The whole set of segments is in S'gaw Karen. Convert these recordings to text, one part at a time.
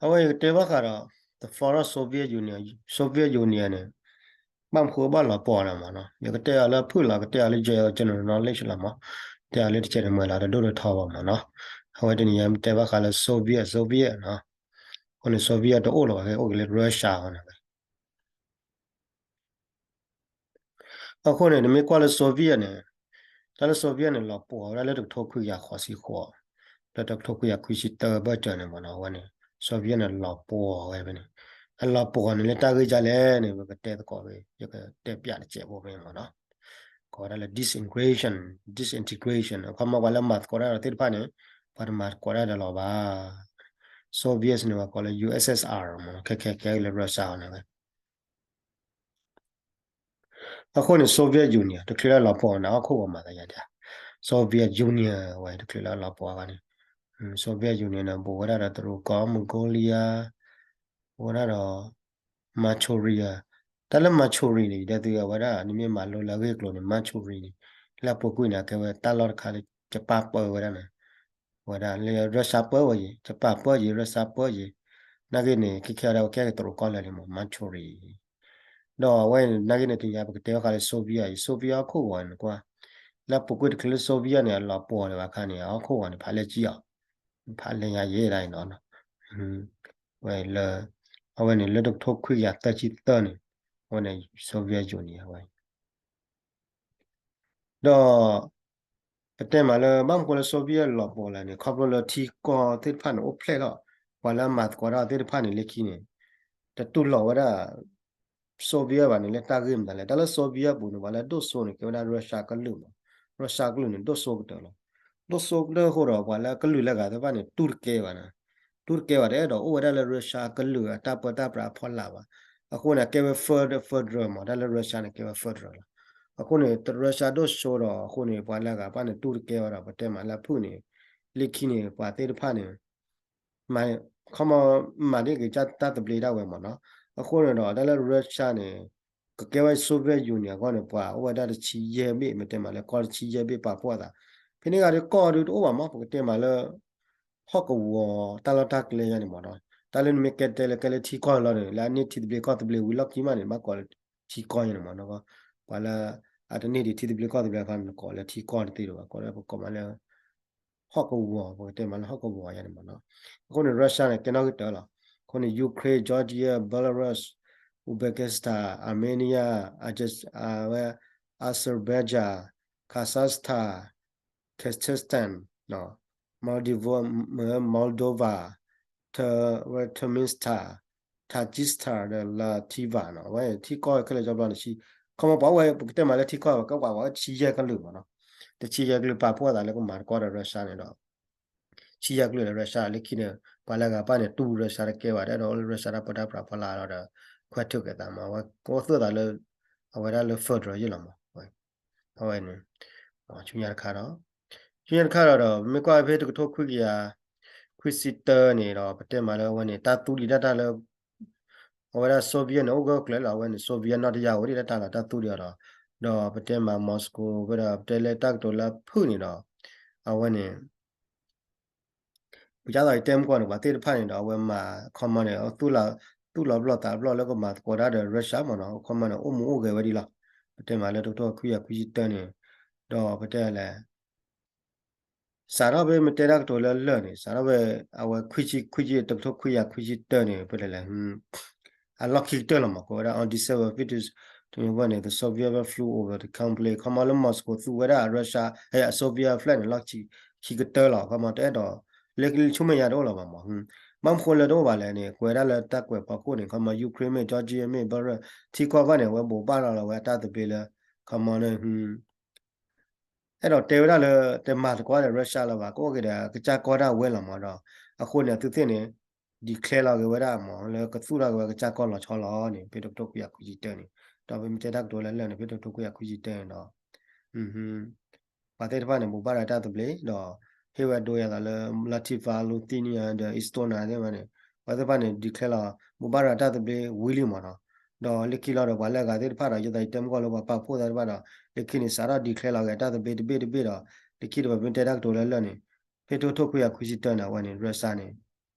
အဝဲယကတဲဘၣ်ဃးဒီး the fall of Soviet Union, Soviet Union န့ၣ် ဘၣ်မနုၤအဃိဘၣ်လီၤပှီၢ်န့ၣ်မးနီၤ, ယကတဲအီၤလၢဖုၣ်လီၤ, ကတဲအီၤလၢ general knowledge လီၤမး, တဲအီၤလၢတစဲးတမှဲၤလီၤ တဒိၣ်တထီဘၣ်မးနီၤ. အဝဲတနံၤညါတဲဘၣ်ဃးလၢ Soviet, Soviet နီၤ, အဃိန့ၣ် Soviet တအိၣ်လၢၤဘၣ်, အိၣ်က့ၤလၢ Russia အီၤန့ၣ်ဝဲ အဃိန့ၣ် နမ့ၢ်ကွၢ်လၢ Soviet န့ၣ်, တၢ်လၢ Soviet န့ၣ် လီၤပှီၢ်ဝဲဒၣ်လၢတကထိခွံကယၤဃိးဆံဃိး, လၢတကထိခွံကယၤခွံဆံတၢဘၢၣ်စၢၤန့ၣ်မးနီၤ, အဝဲန့ၣ် Soviet န့ၣ် လီၤပှီၢ်ဝဲဖဲန့ၣ်, အလီၤပှီၢ်န့ၣ်လၢတၢ်ဂ့ၢ်ဒ်လဲၣ်န့ၣ် ပကတဲသကိးဖဲ ယကတဲပျးတစဲးဖိဖဲမးနီၤ, ကိးဝဲဒၣ်လၢ disintegration, disintegration, အခီပညီပှၤလၢမၤသကိးတၢ်ဒီးသ့ၣ်တဖၣ်န့ၣ် ပှၤတမၤသကိးတၢ်ဒီးလီၤဘၣ်. Soviet န့ၣ် ပှၤကိးလၢ U S S R မးနီၤ, ခဲခဲကဲလၢ Russia အီၤန့ၣ်ဝဲ အဃိန့ၣ် Soviet Union တချုးလၢအလီၤပှီၢ်န့ၣ် ဟီၣ်ခိၣ်ဂီၤမၤသးယါဒၣ်, Soviet Union ဝဲတချုးလၢအလီၤပှီၢ်ဘၣ်န့ၣ်, Soviet Union န့ၣ် ဘူးဝဲဒၣ်ဒီးတရူးကီၢ်, Mongolia, ဘူးဝဲဒၣ်ဒီး Manchuria, တၢ်လၢ Manchuria န့ၣ် ယတဲသုအဝဲဒၣ် နမ့ၢ်မၤလိလၢအဂ့ၢ်အကျိၤန့ၣ် Manchuria န့ၣ် လၢအပူၤကွံာ်န့ၣ် အကဲဝဲတၢ်လီၢ်တခါလၢ Japan ပၢဝဲဒၣ်န့ၣ်, ဝဲဒၣ်လၢ Russia ပၢဝဲယံၤ, Japan ပၢယံၤ, Russia ပၢယံၤ, နာ်က့န့ၣ် ခဲခဲအံၤဒၣ်ဝဲကဲက့ၤတရူးကီၢ်လၢာ်လံမး Manchuria ဒီးအဝဲနာ်က့န့ၣ် တနံၤညါပကတဲဘၣ်ဃးလၢ Soviet အံၤ, Soviet ဟီၣ်ခိၣ်ဂီၤန့ၣ်ကွၢ်, လၢအပူၤကွံာ်တချုးလၢ Soviet န့ၣ် အလီၤပှီၢ်လၢၤဘၣ်အခါန့ၣ် အဟီၣ်ခိၣ်ဂီၤန့ၣ် ဖးလဲၢ်ကံအီၤ, ဖးလဲၢ်ညါယဲဒၣ်အံၤနီၤ, ဝဲလၢ အဝဲန့ၣ်လၢတကထိခွံကယၤသၢဆံသၢန့ၣ်, အဝဲန့ၣ် Soviet Union န့ၣ် အဝဲ ဒီး ပတဲမးလၢ ဘၣ်မနုၤဃိလၢ Soviet လီၤပှီၢ်လဲၣ်န့ၣ် ခီဖျိလၢထံကီၢ်သ့ၣ်တဖၣ်န့ၣ် အိၣ်ဖျဲၣ်ထီၣ်, ပှၤလၢအမၤသကိးတၢ်သ့ၣ်တဖၣ်န့ၣ် လၢခံန့ၣ် တတူၢ်လိာ်ဝဲဒၣ် Soviet ဘၣ်န့ၣ် လၢတၢ်ဂ့ၢ်မတၤလဲၣ်. တၢ်လၢ Soviet ပူၤန့ၣ် ပှၤလၢအဒိၣ်စိန့ၣ် ကဲဝဲဒၣ် Russia ကလုာ်မး, Russia ကလုာ်န့ၣ် ဒိၣ်စိကတၢၢ်လီၤ. ဒိၣ်စိကတၢၢ်အဃိဒီး ပှၤလၢကလုာ်လၢအဂၤသ့ၣ်တဖၣ်န့ၣ် တူၢ်တကဲဘၣ်န့ၣ်, တူၢ်တကဲဘၣ် တအဲၣ်ဒိးအိၣ်ဝဲဒၣ်လၢ Russia ကလုာ်အတၢ်ပၢတၢ်ပြးအဖီလာ်ဘၣ်. အဃိန့ၣ် ကဲဝဲ federal မး, တၢ်လၢ Russia န့ၣ် ကဲဝဲ federal လီၤ. အဃိန့ၣ် Russia ဒိၣ်စိဒီး အဃိန့ၣ် ပှၤလၢအဂၤတဖၣ်န့ၣ် တူၢ်တကဲဘၣ်ဒီး ပတဲမးလၢအဖုၣ်န့ၣ် လၢခံန့ၣ် ပှၤသ့ၣ်တဖၣ်န့ၣ် မၤ, ခီမီ မၤန့ၢ်က့ၤတၢ်သဘျ့ဒၣ်ဝဲမးနီၤ. အဃိန့ၣ်ဒီး တၢ်လၢ Russia န့ၣ် ကကဲဝဲ Soviet Union အဂီၢ်န့ၣ် ပှၤအိၣ်ဝဲဒၣ်တဆံယဲၢ်ဘ့ၣ်, မ့ၢ်တဲမးလၢကီၢ်တဆံယဲၢ်ဘ့ၣ်ပာ်ဖှိၣ်အသး, ဖဲန့ၣ်ဂၤဒီးကီၢ်ဒုးတအိၣ်ဘၣ်မး, ပကတဲမးလၢ ဟီၣ်ကဝီၤ တၢ်လီၢ်တၢ်ကျဲယါန့ၣ်မးနီၤ. တၢ်လၢနမ့ၢ်ကဲတဲလၢကဲလၢထံကီၢ်လီၤန့ၣ် လၢအန့ၢ်ထံသဘျ့ကီၢ်သဘျ့ဝံၤလီၢ်ခံမးန့ၣ် ဘၣ်ကိးလၢထံကီၢ်ယါန့ၣ်မးနီၤ. ပှၤလၢ အတန့ၢ်ဒံးထံသဘျ့ကီၢ်သဘျ့အခါန့ၣ် ကိးလၢထံကီၢ်တသ့ဒံးဘၣ်, ကိးလၢပကိးမးလၢ ဟီၣ်ကဝီၤ, ပကတဲမးလၢဟီၣ်ကဝီၤယါန့ၣ်မးနီၤ. အဃိန့ၣ် Russia န့ၣ် ကဲနီၣ်ဂံၢ်တၢလီၤ. အဃိန့ၣ် Ukraine, Georgia, Belarus, Uzbekistan, Armenia, Azer-, ဝဲ Azerbaijan, Kazakhstan, Kyrgyzstan, Moldova, Moldova, Turkmenistan, Tajikistan ဒီး Latvia နီၤ. အဝဲထံကီၢ်ခဲလၢာ်ကၠီဘျီန့ၣ် ခီမီ ပှၤဝဲ ပကတဲမးလၢထံကီၢ် ကဲပှၤဝဲတဆံယဲၢ်ကလုာ်မးနီၤ. တဆံယဲၢ်ကလုာ်ပာ်ဖှိၣ်အသးလၢကမၤသကိးဒီး Russia န့ၣ်ဒီး ဆံယဲၢ်ကလုာ်ဒီး Russia လၢခံန့ၣ် ပှၤလၢအဂၤတဖၣ်န့ၣ် တူၢ် Russia တကဲဘၣ် တအဲၣ်ဒိးအိၣ်လၢ Russia တၢ်ပၢတၢ်ပြးဖီလာ်လီၤဒီး ခွဲးထုးက့ၤသးမး အဝဲကအိၣ်သူၣ်အသးလၢ အဝဲဒၣ်လၢ federal ယ့ၣ်လီၤမး. အဝဲန့ၣ် ဆူညါတခါဒီး ဆူညါတခါဒီးဒီး မ့ၢ်ကွၢ်ဖဲတကထိခွံကယၤ ခွံဆံတၢန့ၣ်ဒီး ပတဲမးလၢအဝဲန့ၣ် တၢ်သူဒံးတၢ်တၢ်လၢ အဝဲဒၣ် Soviet န့ၣ် အိၣ်ဂၢၢ်ကျၢၤလီၤ. အဝဲန့ၣ် Soviet နီၢ်တယၢ်ဝဲဒၣ်တၢ်လီၤ တၢ်သူဒံးအီၤဒီး ဒီးပတဲမး Moscow ဝဲဒီး ပတဲလၢတၢ်ကတိၤလၢဖုၣ်န့ၣ်ဒီး အဝဲန့ၣ် ပကသးယတဲမုၢ်ကီၢ်န့ၣ် ပှၤသ့ၣ်တဖၣ်န့ၣ်ဒီး အဝဲမၤ ခီမီန့ၣ် သူၣ်လီၤဘျီၣ်သးဘျီၣ်လၢကမၤသကိးတၢ်ဒီး Russia မးနီၤ ခီမီန့ၣ် အိၣ်မူအိၣ်ဂဲၤဝဲဒၣ်လီၤ. ပတဲမးလၢတကထိခွံကယၤခွံဆံတၢန့ၣ် ဒီးပတဲလဲၣ် စးထီၣ်ဖဲမ့ၢ်တဲတၢ်ကတိၤလၢလၢၢ်န့ၣ် စးထီၣ်ဖဲ အဝဲခွံဆံ ခွံဆံ တကထိခွံကယၤခွံဆံတၢန့ၣ် ပတဲလဲၣ် အလီၢ်ခံကတၢၢ်လီၤမး ကိးဝဲဒၣ် on December fifth တနံၤဝဲန့ၣ် the Soviet flag flew over the country ခီမီလၢ Moscow သူဝဲဒၣ် Russia အ Soviet flag န့ၣ် လီၢ်ခံကတၢၢ်လီၤ ခီမီတအဲၣ်ဒိး လၢဆူမဲာ်ညါတအိၣ်လၢၤဘၣ်မး ဘၣ်မနုၤဃိလၢတအိၣ်ဘၣ်လဲၣ်န့ၣ် ကွဲးဒၣ်လၢတၢ်ကွဲးဖီခိၣ်န့ၣ် ခီမီ Ukraine မ့ၢ် Georgia မ့ၢ် Belarus ထံကီၢ်ဘၣ်န့ၣ် အဝဲဘိးဘၣ်လီၤလီၤဝဲအတၢ်သဘျ့လၢ ခီမီန့ၣ် အဲၣ်ဒိးတဲဝဲဒၣ်လၢ တမၤသကိးဒီး Russia လၢၤဘၣ် ကအိၣ်က့ၤဒီး ကစၢ်ကီၢ်ဒၣ်ဝဲလီၤမးဒီး အဃိန့ၣ် အသုသ့ၣ်န့ၣ် declare လီၤက့ၤဝဲဒၣ်မး လၢကသူၣ်ထီၣ်က့ၤဝဲကစၢ်ကီၢ်လီၤဆီလီၤန့ၣ် ဖဲတကထိခွံကယၤခွံဆံတၢန့ၣ် ဒီးဖဲမ့ၢ်တဲတၢ်ကတိၤလၢလၢၢ်န့ၣ် ဖဲတကထိခွံကယၤခွံဆံတၢန့ၣ်ဒီး ပှၤသ့ၣ်တဖၣ်န့ၣ် ဘိးဘၣ်ဒီးတၢ်သဘျ့ ဒီး ဟ့ၣ်ဝဲဒိယၤသးလၢ Latvia, Lithuania ဒီး Estonia သ့ၣ်တဖၣ်န့ၣ် ပှၤသ့ၣ်တဖၣ်န့ၣ် declare လီၤ ဘိးဘၣ်ဒီးတၢ်သဘျ့ဝံၤလံမးနီၤ ဒီးလၢခံလီၤဒီး ပှၤလၢအဂၤသ့ၣ်တဖၣ်ဒီး ယသးယတဲမုၢ်ကီၢ်လၢပှၤပာ်ဖှိၣ်သ့ၣ်တဖၣ်ဒီး လၢခံန့ၣ် စးထီၣ် declare လီၤက့ၤတၢ်သဘျ့တဘ့ၣ်တဘ့ၣ်ဒီး လၢခံဒီးပမ့ၢ်တဲတၢ်ကတိၤလၢလၢၢ်န့ၣ် ဖဲတကထိခွံကယၤခွံဆံတၢန့ၣ် အဝဲန့ၣ် Russia န့ၣ်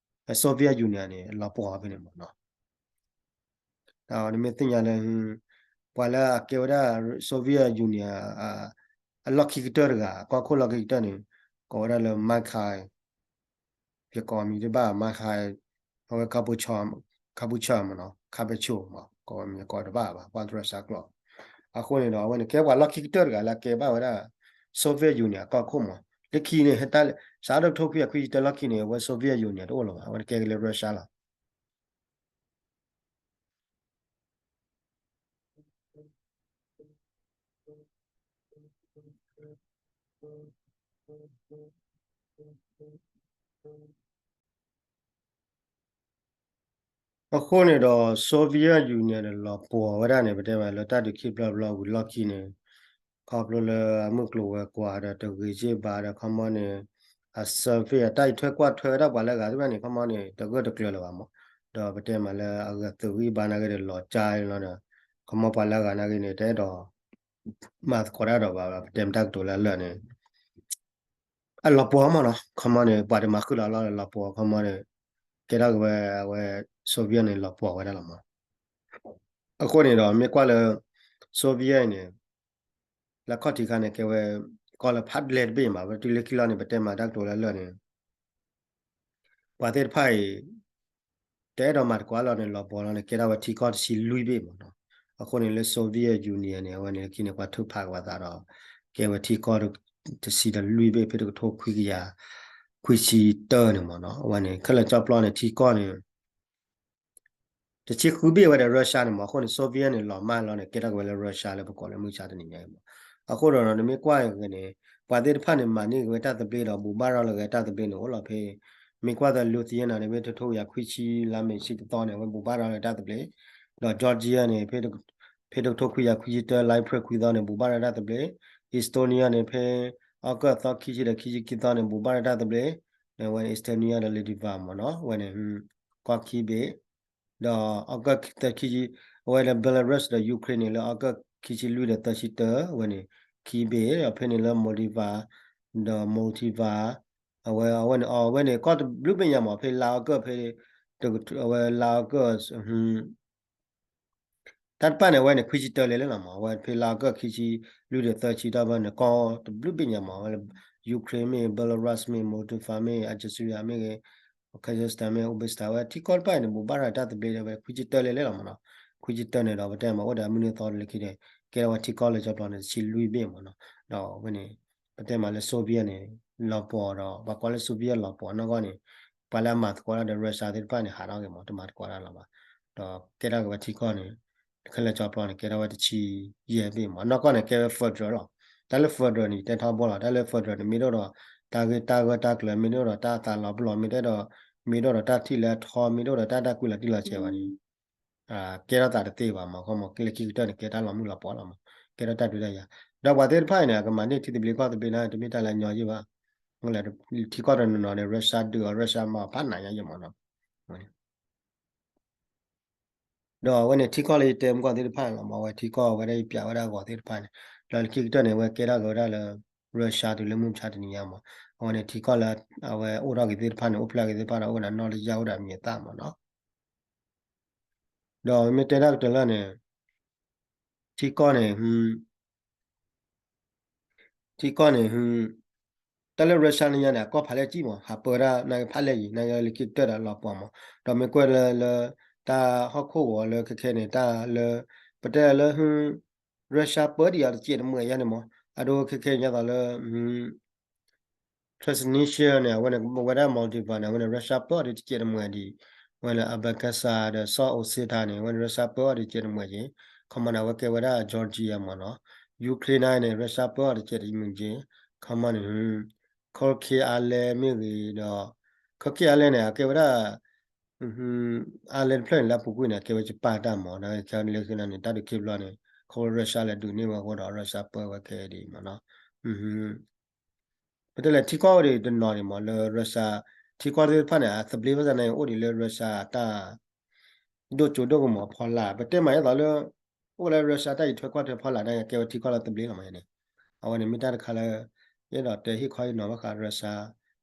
Soviet Union န့ၣ် လီၤပှီၢ်ဖဲန့ၣ်မးနီၤ. ဒီးနမ့ၢ်သ့ၣ်ညါလၢ ပှၤလၢအကဲဝဲဒၣ် Soviet Union အလီၢ်ခံကတၢၢ်တဂၤ ကီၢ်ခိၣ်လီၢ်ခံကတၢၢ်န့ၣ် ကိးဝဲဒၣ်လၢ Mikhail ယကိးမံၤတဘၣ် Mikhail အဝဲ Gorbachev မးနီၤ Gorbachev မး ကိးမံၤ ယကိးတဘၣ်ဘၣ် ပှၤ Russia ကျိာ်. အဃိန့ၣ်ဒီး အဝဲန့ၣ်ကဲပှၤလီၢ်ခံကတၢၢ်တဂၤလၢအကဲဘၣ်ဝဲဒၣ် Soviet Union အကီၢ်ခိၣ်မး. လၢခံန့ၣ် ဟဲတၢ်လၢ စးထီၣ်တကထိခွံကယၤခွံဆံတၢလီၢ်ခံန့ၣ် အဝဲ Soviet Union တအိၣ်လၢၤဘၣ် အဝဲန့ၣ်ကဲက့ၤလၢ Russia လီၤ. အဃိန့ၣ်ဒီး Soviet Union န့ၣ် လီၤပှီၢ်ဝဲဒၣ်န့ၣ် ပတဲမးလၢတၢ်ဒုးခံဘျီဘျီဝံၤလီၢ်ခံန့ၣ် ခီဖျိလၢအမုၢ်ကျိၤဝဲၤကွာ်ဒီးတဂ့ၤစ့ၢ်ဘၣ်ဒီး ခီမီန့ၣ် အ survey အတၢ်အံးထွဲကွၢ်ထွဲဝဲဒၣ်ပှၤလၢအဂၤသ့ၣ်တဖၣ်န့ၣ် ခီမီန့ၣ် တဂၢၢ်တကျၢၤလၢၤဘၣ်မး. ဒီးပတဲမးလၢအဂၤသုးဂံၢ်ဘါနာ်က့ဒီးလီၤကၠါလီၤဒီး ခီမီပှၤလၢအဂၤနာ်က့န့ၣ် တအဲၣ်ဒိး မၤသကိးတၢ်ဒီးဘၣ် ပတဲမတၢ်ကတိၤလၢအလၢာ်န့ၣ် အလီၤပှီၢ်မးနီၤ. ခီမီန့ၣ် ပှၤတမၤဃုာ်လီၤလီၤလီၤပှီၢ် ခီမီန့ၣ် ကဲထီၣ်က့ၤဝဲအဝဲ Soviet န့ၣ် လီၤပှီၢ်ဝဲဒၣ်လီၤမး. အဃိန့ၣ်ဒီး မ့ၢ်ကွၢ်လၢ Soviet န့ၣ် လၢခီၣ်ထံးခါန့ၣ် ကဲဝဲ ကီၢ်လၢဖးဒိၣ်တဘ့ၣ်မး ဝဲတုၤလၢခံလီၤန့ၣ် ပတဲမးတၢ်ကတိၤလၢအလၢာ်န့ၣ် ပှၤသ့ၣ်တဖၣ်အံၤ တအဲၣ်ဒိးမၤသကိးလီၤန့ၣ် လီၤပှီၢ်လီၤန့ၣ် ကဲထီၣ်ဝဲထံကီၢ်တဆံလွံၢ်ဘ့ၣ်မးနီၤ. အဃိန့ၣ်လၢ Soviet Union န့ၣ် အဝဲန့ၣ်လၢခံန့ၣ် ပှၤထုးဖးက့ၤပှၤသးဒီး ကဲဝဲထံကီၢ် တဆံလွံၢ်ဘ့ၣ် ဖဲတကထိခွံကယၤ ခွံဆံတၢန့ၣ်မးနီၤ. အဝဲန့ၣ် ခဲလၢာ်ကၠီပျီန့ၣ် ထံကီၢ်န့ၣ် တဆံဃုဘ့ၣ်ဝဲဒီး Russia န့ၣ်မး. အဃိန့ၣ် Soviet န့ၣ် လီၤမၢ်လီၤန့ၣ် ကဲထီၣ်က့ၤဝဲလၢ Russia လၢပကိးလၢမုၢ်ဆါတနံၤညါအံၤမး. အဃိဒီး နမ့ၢ်ကွၢ်က့ၤန့ၣ် ပှၤသ့ၣ်တဖၣ်န့ၣ် မၤန့ၢ်က့ၤဝဲတၢ်သဘျ့ဒီး ဘူးဘၣ်ရၤလီၤက့ၤတၢ်သဘျ့န့ၣ် အိၣ်လီၤဖဲ မ့ၢ်ကွၢ်သး Lithuania န့ၣ် မ့ၢ်တကထိခွံကယၤခွံဆံ လါမ့ၤတဆံတသီန့ၣ် အဝဲဘူးဘၣ်ရၤလီၤတၢ်သဘျ့, ဒီး Georgia န့ၣ် ဖဲတကထိခွံကယၤခွံဆံတၢ လါအ့ဖြ့ၣ်ခွံသီန့ၣ် ဘူးဘၣ်ရၤတၢ်သဘျ့, Estonia န့ၣ် ဖဲ August သီခံဆံဒီးခံဆံခံသီန့ၣ် ဘူးဘၣ်ရၤတၢ်သဘျ့, အဝဲန့ၣ် Estonia ဒီး Latvia မးနီၤ အဝဲန့ၣ် ကီၢ်ခံဘ့ၣ် ဒီး August သၢခံဆံ အဝဲဒီး Belarus ဒီး Ukraine န့ၣ် လၢ August ခံဆံလွံၢ်ဒီးသၢဆံတၢ အဝဲန့ၣ် ခံဘ့ၣ်, ဒီးဖဲန့ၣ်လၢ Moldova ဒီး Moldova အဝဲ အဝဲန့ၣ် အဝဲန့ၣ် ကီၢ်တဘျုးဘ့ၣ်ညါမး ဖဲလါ August ဖဲ အဝဲလါ August တၢ်တဖၣ်န့ၣ် အဝဲန့ၣ် ခွံဆံတၢလဲၤလဲၣ်လီၤမး, အဝဲဖဲလါ August ခံဆံလွံၢ်ဒီးသၢဆံတၢ်ဘၣ်န့ၣ် ကီၢ်တဘျုးဘ့ၣ်ညါမး အဝဲလၢ Ukraine မ့ၢ် Belarus မ့ၢ် Moldova မ့ၢ် Algeria မ့ၢ်ဂ့ၤ Kazakhstan မ့ၢ် Uzbekistan ဝဲထံကီၢ်တဖၣ်အံၤန့ၣ် ဘူးဘၣ်ရၤတၢ်သဘျ့ဒီးဝဲခွံဆံတၢလဲၤလဲၣ်လီၤမးနီၤ. ခွံဆံတၢန့ၣ်ဒီး ပတဲမးအိၣ်ဒီးမုၢ်နံၤသီလၢခံန့ၣ် ကဲထီၣ်ဝဲထံကီၢ်လၢကၠီပျီန့ၣ် တဆံလွံၢ်ဘ့ၣ်မးနီၤ. ဒီးဝဲန့ၣ် ပတဲမးလၢ Soviet န့ၣ် လီၤပှီၢ်ဒီး ပှၤကိးလၢ Soviet လီၤပှီၢ်နီၢ်ကီၢ်န့ၣ် ပှၤလၢအမၤသကိးတၢ်ဒီး Russia သ့ၣ်တဖၣ်န့ၣ် ဟးထီၣ်က့ၤမး တမၤသကိးတၢ်လၢၤဘၣ်. ဒီးကဲထီၣ်က့ၤဝဲထံကီၢ်န့ၣ် ခဲလၢာ်ကၠီပျီန့ၣ် ကဲထီၣ်ဝဲတဆံယဲၢ်ဘ့ၣ်မး, နီၢ်ကီၢ်န့ၣ် ကဲဝဲ federal လီၤ. တၢ်လၢ federal န့ၣ် ယတဲထီဘိလီၤ. တၢ်လၢ federal န့ၣ် မ့ၢ်တအိၣ်ဒီး တၢ်ဂ့ၢ်တၢ်ဂၢၢ်တၢ်ကျၢၤ မ့ၢ်တအိၣ်ဒီးတၢ်သးလီၤပလိာ် မ့ၢ်တအိၣ်ဒီး မ့ၢ်တအိၣ်ဒီးတၢ်ထံၣ်လၢအထီ မ့ၢ်တအိၣ်ဒီးတၢ်တၢ်ကွံလီၤတံၢ်လီၤဆဲးဘၣ်န့ၣ် ကဲထီၣ်သးတသ့ဘၣ်မး, ခီမး ကဲလၢခံကတၢၢ်န့ၣ် ကဲတၢ်လီၤမုၢ်လီၤပှီၢ်လီၤမး, ကဲထီၣ်တၢ်ဒုးတၢ်ယၤ, ဒီးပှၤသ့ၣ်တဖၣ်အံၤန့ၣ် အကမၤန့ၢ်ထံသဘျ့ကီၢ်သဘျ့န့ၣ် တမ့ၢ်တၢ်လၢအညီယဲၢ်ဘၣ်. ထံကီၢ်တနီၤနီၤန့ၣ် Russia ဒုးအီၤ Russia မၤအီၤဖးနးညါယဲၢ်မးနီၤ. ဒီးအဝဲန့ၣ် ထံကီၢ်လၢယတဲမုၢ်ကီၢ်သ့ၣ်တဖၣ်န့ၣ်လီၤမး, အဝဲထံကီၢ်ဝဲဒၣ်ယပြးဝဲဒၣ်အဂီၤသ့ၣ်တဖၣ်န့ၣ်, ဒီးလၢခံကတၢၢ်န့ၣ် အဝဲကဲထီၣ်က့ၤဝဲဒၣ်လၢ Russia တုၤလၢမုၢ်မဆါတနံၤညါမး, အဝဲန့ၣ်ထံကီၢ်လၢ အဝဲအိၣ်ထီၣ်က့ၤသ့ၣ်တဖၣ်န့ၣ် အိၣ်ဖျဲၣ်က့ၤသ့ၣ်တဖၣ်ဒီး အိၣ်ဝဲဒၣ်နီၢ်တယၢ်အိၣ်ဒီးအမံၤအသၣ်မးနီၤ. ဒီးမ့ၢ်တဲတၢ်ကတၢၢ်လၢန့ၣ် ထံကီၢ်န့ၣ် ထံကီၢ်န့ၣ် တၢ်လၢ Russia န့ၣ်ညါန့ၣ် အကီၢ်ဖးလဲၢ်ကံၢ်မး ဟးပၢဝဲဒၣ် နာ်က့ဖးလဲၢ်ယံၤ နာ်က့လၢခံကတၢၢ်ဒီးလီၤပှီၢ်မး, ဒီးမ့ၢ်ကွၢ်လၢ လၢ တၢ်ဟီၣ်ခိၣ်ဂီၤလၢခဲခဲန့ၣ် တၢ်လၢ ပတဲလၢ Russia ပၢဒံးအီၤတစဲးတမှဲၤယါန့ၣ်မး, အဒိခဲခဲညါသိးလၢ Transnistria န့ၣ် အဝဲန့ၣ် ဝဲဒၣ် Moldova န့ၣ် အဝဲန့ၣ် Russia ပၢအီၤဒ်တစဲးတမှဲၤဒံး, ဝဲလၢ Abkhazia ဒီး South Ossetia န့ၣ် အဝဲန့ၣ် Russia ပၢအီၤဒ်တစဲးတမှဲၤက့ၤ, ခီမီန့ၣ် အဝဲကဲဝဲဒၣ် Georgia မးနီၤ, Ukraine န့ၣ် Russia ပၢအီၤတစဲးတမှဲၤက့ၤ, ခီမီန့ၣ် Kuril Island မ့ၢ်ဂ့ၤဒီး Kuril Island န့ၣ် အကဲဝဲဒၣ် island တဖျၢၣ်န့ၣ် လၢအပူၤကွံာ်န့ၣ် အကဲဝဲ Japan တၢ်မး, ဒီးခဲလၢာ်ခဲလၢာ်န့ၣ် တၢ်ဒုးခံဘျီန့ၣ် ခီဖျိ Russia လဲၤဒုးန့ၢ်ဝဲအဃိဒီး Russia ပၢဝဲခဲအံၤဒံးမးနီၤ. ပတဲလဲၣ် ထံကီၢ်အိၣ်ဒံးတနီၤန့ၣ်မး လၢ Russia ထံကီၢ်သ့ၣ်တဖၣ်န့ၣ် အသဘျ့ဘၣ်ဆၣ်န့ၣ် အိၣ်ဒံးလၢ Russia တၢ် ဒိၣ်စိဒိၣ်ကမီၤဖီလာ် ပတဲမးဒ်သိးလၢ အိၣ်လၢ Russia တၢ်အံးထွဲကွၢ်ထွဲဖီလာ်န့ၣ် ကဲဝဲထံကီၢ်လၢသဘျ့လီၤမးန့ၣ်, အဝဲန့ၣ်မ့ၢ်တၢ်တခါလၢ ယအဲၣ်ဒိးတဲဟ့ၣ်ခီဟ့ၣ်နီၤဘၣ်ဃး Russia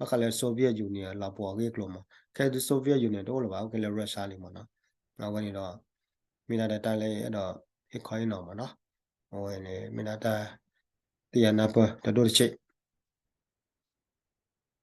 ဘၣ်ဃးလၢ Soviet Union လီၤပှီၢ်အဂ့ၢ်အကျိၤမး, ခဲအံၤဒုး Soviet Union တအိၣ်လၢၤဘၣ်, အိၣ်က့ၤလၢ Russia လံမးနီၤ. အဝဲန့ၣ်ဒီး မ့ၢ်ဒၣ်တၢ်လၢအဲၣ်ဒိးဟ့ၣ်ခီဟ့ၣ်နီၤမးနီၤ. အဝဲန့ၣ် မ့ၢ်ဒၣ်တၢ်သ့ၣ်ညါနၢ်ပၢၢ်တဒိၣ်တဆံး.